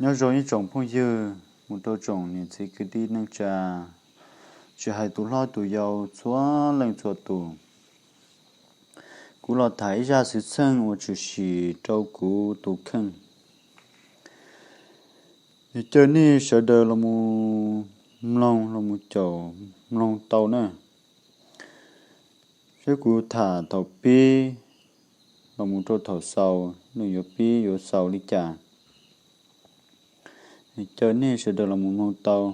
Nyob zoo ib tsoom phooj ywg mus rau tsoom niam txiv kwv tij neej tsa, tsis hais tus hlob tus yau txhua leej txhua tus. Kuv los tham ib zaj xwm txheej uas tshwm sim rau kuv tus kheej. Caw nej sawv daws los mus mloog los mus caum mloog tau na. Saib kuv tham thaum pib los mus rau thaum xaus nws yuav pib yuav xaus li cas. Caw nej sawv daws los mus mloog tau.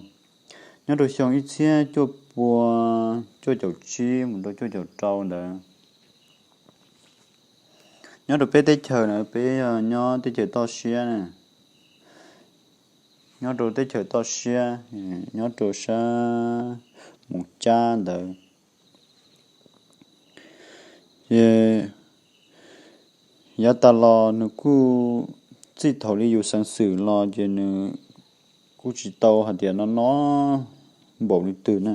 Nyob rau xyoo ib txhiab cuaj pua cuaj caum tsib mus rau cuaj caum rau ntawd, nyob rau peb teb chaws na, peb yog nyob teb chaws toj siab na, nyob rau teb chaws toj siab, nyob rau sab Moos Cab ntawd. Ces yav tas los nws kuj, txij thaum li yus xeev xwm los ces nws kuj tsis tau hais tias no no npaum li twg na.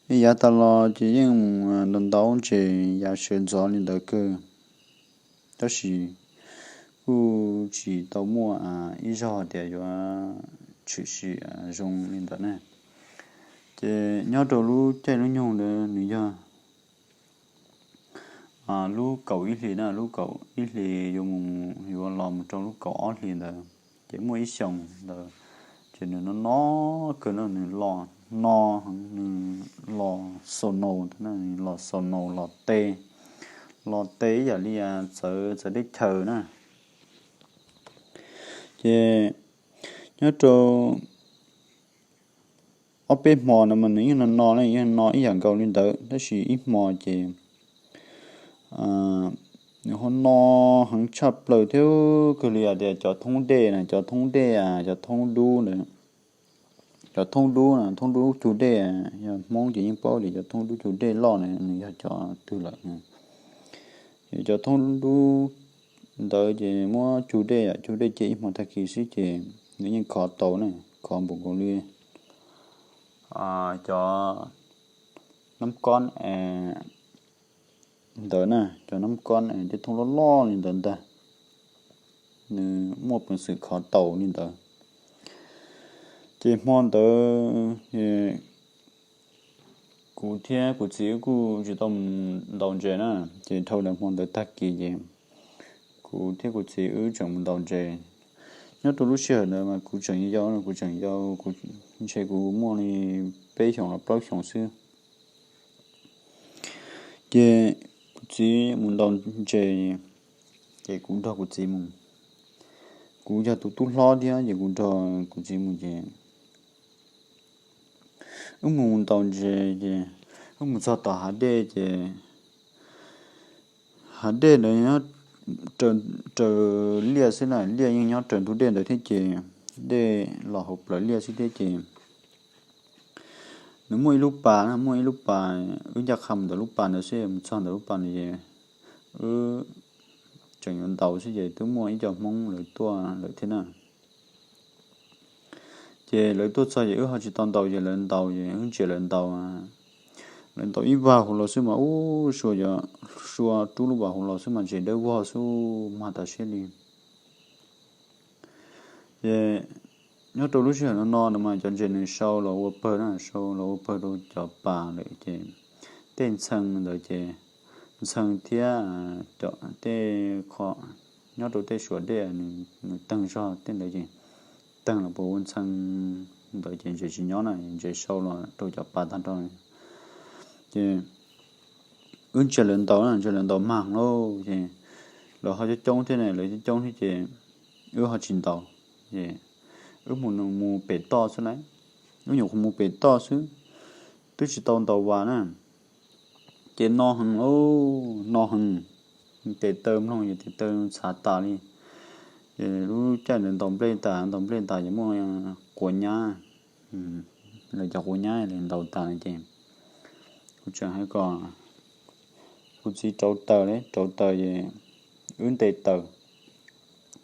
Ces yav tas los ces yeej mus ntaus ntses yav sawv ntxov li ntawd kawg, tab sis kuj tsis tau muaj ib zaug tias yuav tshwm sim zoo li ntawd na. Ces nyob rau lub caij lub nyoog ntawd nws yog lub kaum ib hlis na, lub kaum ib hlis yuav mus yuav los mus rau lub kaum ob hlis ntawd, ces muaj ib xyoos ntawd ces nws no no kawg no, nws los no heev, nws los snow, nws los snow, los tes, los tes ib yam li txawv txawv teb chaws na. Ces nyob rau ob peb hmo no mas nws yeej no no na, yeej no ib yam nkaus li ntawd, tab sis ib hmo ces nws ho no heev tshaj plaws thiab, kawg li hais tias cov thoob dej na, cov thoob dej, cov thoob dub ntawd, cov thoob dub na, thoob dub cug dej, yog Hmoob ces yeej paub tias cov thoob dub cug dej loj na nws yog cov twg lawm. Cov thoob dub ntawd ces muab cug dej, cug dej ces ib hmo tag kis xwb ces nws yeej khov tau na, khov npaum nkaus li cov nab kob ntawd na, cov nab kob tej thoob loj loj li ntawd ntag, nws muaj peev xwm khov tau li ntawd. Ces hmo ntawd kuv thiab kuv txiv wb kuj tsis tau mus ntaus ntses na, ces dhau ntawd hmo ntawd tag kis ces kuv thiab kuv txiv wb tseem mus ntaus ntses. Nyob rau lub sij hawm ntawd mas kuv tseem yau, kuv tseem yau, kuv, ntshe kuv muaj li peb xyoos los plaub xyoos xwb. Ces kuv txiv mus ntaus ntses, ces kuv nrog kuv txiv mus. Kuv yog tus tub hlob thiab ces kuv nrog kuv txiv mus ces wb mus ntaus ntses ces wb mus txog tom hav dej ces hav dej ntawd nyob raws liaj xwb na, liaj yeej nyob raws ntug dej ntawd thiab ces dej los hauv plawv liaj xwb thiab ces nws muaj ib lub pas na, muaj ib lub pas, wb ncaj qha mus ntawm lub pas ntawd xwb, mus txog ntawm lub pas ntawd ces wb tseem yuav ntaus xwb ces twb muaj ib co Hmoob lawv tuaj lawm thiab na. Ces lawv tuaj txog ces wb ho tsis tau ntaus ces lawv ntaus ces wb ntsia lawv ntaus, lawv ntaus ib vag hauv los xwb mas ub, sua, sua rub lub vag hauv los xwb mas ntses dawb vog xwb, mag tas siab li. Ces nyob rau lub sij hawm no no no mas cov ntses nws sau los ua pawg na, sau los ua pawg rau cov pas lawm ces tej ntxhee ntawd ces ntxhee thiab tej qho nyob rau tej suam dej nws teeg zog tej ntawd ces teeg los puas ua ntxhee ntawd ces ntses tsis nyob na, ntses sau los rau cov pas tag nrho. Ces wb ntsia lawv ntaus na, ntsia lawv ntaus mag lauj ces lawv ho coob coob thiab na, lawv coob coob thiab ces wb ho tsis ntaus. Ces wb mus mus pem toj xwb na, wb nyuam qhuav mus pem toj xwb, twb tsis tau ntaus vas na, ces no heev lauj, no heev, tes taw mloog ces tes taw txhav tas li. Ces lub caij ntawd ntaus nplej tas, ntaus nplej tas ces muaj quav nyab, lawv cov quav nyab lawv ntaus tas ces kuv tseem hais kom kuv txiv rauv taws li, rauv taws ces wb nte taws,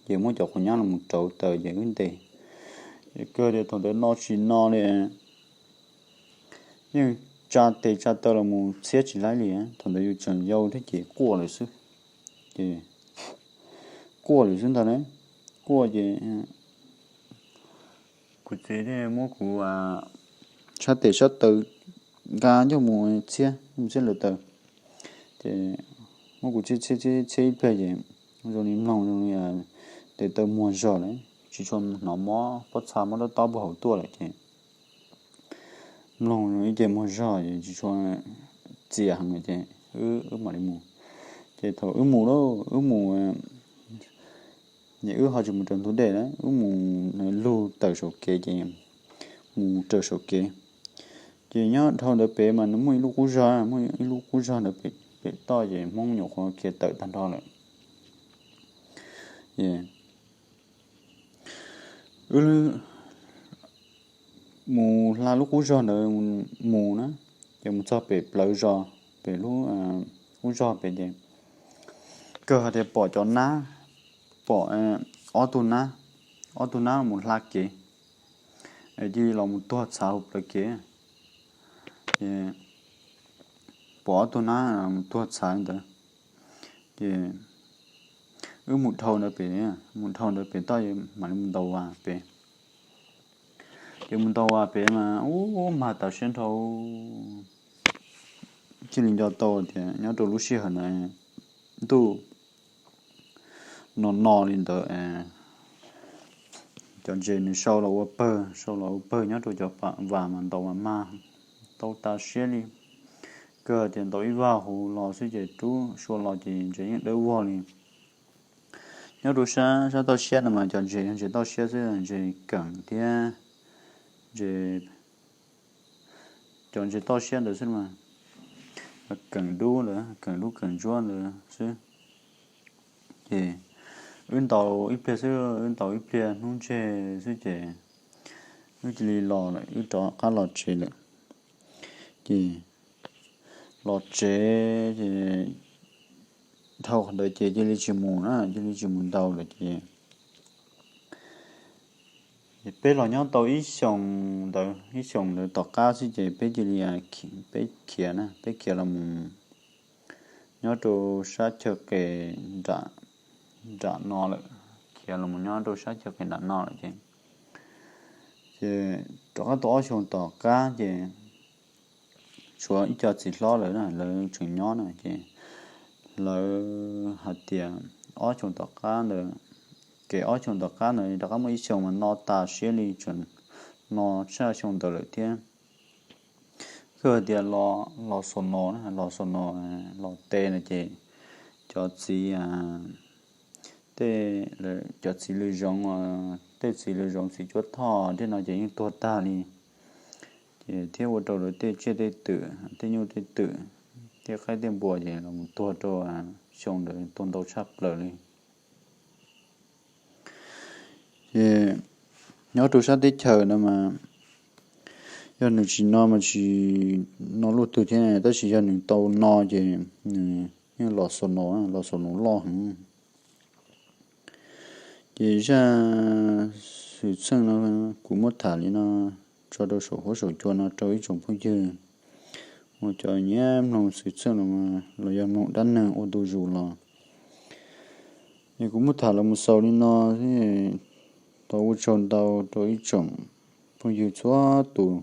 ces muab cov quav nyab los rauv taws ces wb nte. Kawg tias thaum ntawd no tsis no li, yeej tsa tes tsa taw los mus txhiab tsis laib li. Thaum ntawd yus tseem yau thiab ces quaj lawm xwb, ces quaj lawm xwb ntag na. quaj ces kuv txiv thiaj muab kuv sab tes sab taw nqa coj mus txhiab, mus txhiab lawv taws. Ces muab kuv txhiab txhiab txhiab ib pliag ces zoo li mloog zoo li tes taw muag zog lawm, tsis tshua hnov mob pob txha mob tob tob puag hauv tuaj lawm ces mloog ib ce muag zog ces tsis tshua txias heev lawm ces wb mam li mus. Ces thaum wb mus lauj, wb mus, ces wb ho tsis mus raws ntug dej na, wb mus lug tawm saum kev ces mus raws saum kev. Ces nyob dhau ntawd pem mas nws muaj ib lub qub zog, muaj ib lub qub zog ntawd pem toj ces Hmoob nyuam qhuav khiav tawm tag nrho lawm. Ces wb mus hla lub qub zog ntawd mus na, ces mus txog pem plawv zos, pem lub qub zog pem ces kawg hais tias pom cov nab, pom ob tug nab, ob tug nab mus hla kev, cia li los mus tuag txhav hauv plawv kev. Ces pom ob tug nab mus tuag txhav ntawd, ces wb mus dhau ntawd pem, mus dhau ntawd pem toj mam li mus ntaus vas pem. Ces mus ntaus vas pem mas ub mag tas siab nrho, cia li nco tau tias nyob rau lub sij hawm ntawd ntuj no no li ntawd, cov ntses nws sau los ua pawg, sau los ua pawg nyob rau cov vas mas ntaus mas mag tau tas siab li. Kawg tias ntaus ib vag huv los xwb ces rub sua los ces ntses yeej dawb vog li. Nyob rau sab, sab toj siab no mas cov ntses yog ntses toj siab xwb, ntses keem thiab ntses, cov ntses toj siab ntawd xwb mas keem dub ntawd, keem dub keem ntsuab ntawd xwb. Ces wb ntaus ib pliag xwb, wb ntaus ib pliag hnub ntseg xwb ces wb cia li los lawm, wb rov qab los tsev lawm. Ces los tsev ces dhau qhov ntawd ces cia li tsis mus na, cia li tsis mus ntaus lawm ces peb los nyob tau ib xyoos ntawd, ib xyoos ntawd tom qab xwb ces peb cia li, peb khiav na, peb khiav los mus nyob rau sab chaw qes nram no lawm, khiav los mus nyob rau sab chaw qes nram no lawm ces, ces rov qab tau ob xyoos tom qab ces tshuav ib co txiv hlob lawv, lawv tseem nyob na ces lawv hais tias ob xyoos tom qab ntawd, kev ob xyoos tom qab ntawd rov qab muaj ib xyoos mas no tas siab li, tseem no tshaj xyoo ntawd lawm thiab. Kawg hais tias los xo no, los xo no, los tes no ces cov txiv, tej, cov txiv lws zoov, tej txiv lws zoov txiv cuab thoj tej no ces yeej tuag tag li. Ces thiab ua rau lawv tej tsiaj tej twm, tej nyuj tej twm, tej qaib tej npua ces los tuag rau xyoo ntawd tuag ntau tshaj plaws li. Ces nyob rau sab teb chaws no mas yog nws tsis no mas tsis no luaj twg thiab, tab sis yog nws tau no ces nws yeej los xo no, los xo no loj heev. Ces zaj xwm txheej no kuv muab tham li no tso rau saum huab saum cua no rau ib tsoom phooj ywg uas cov nyiam mloog xwm txheej no los yog mloog dab neeg ua ntu zus los. Es kuv muab tham los mus xaus li no, thov ua tsaug ntau rau ib tsoom phooj ywg txhua tus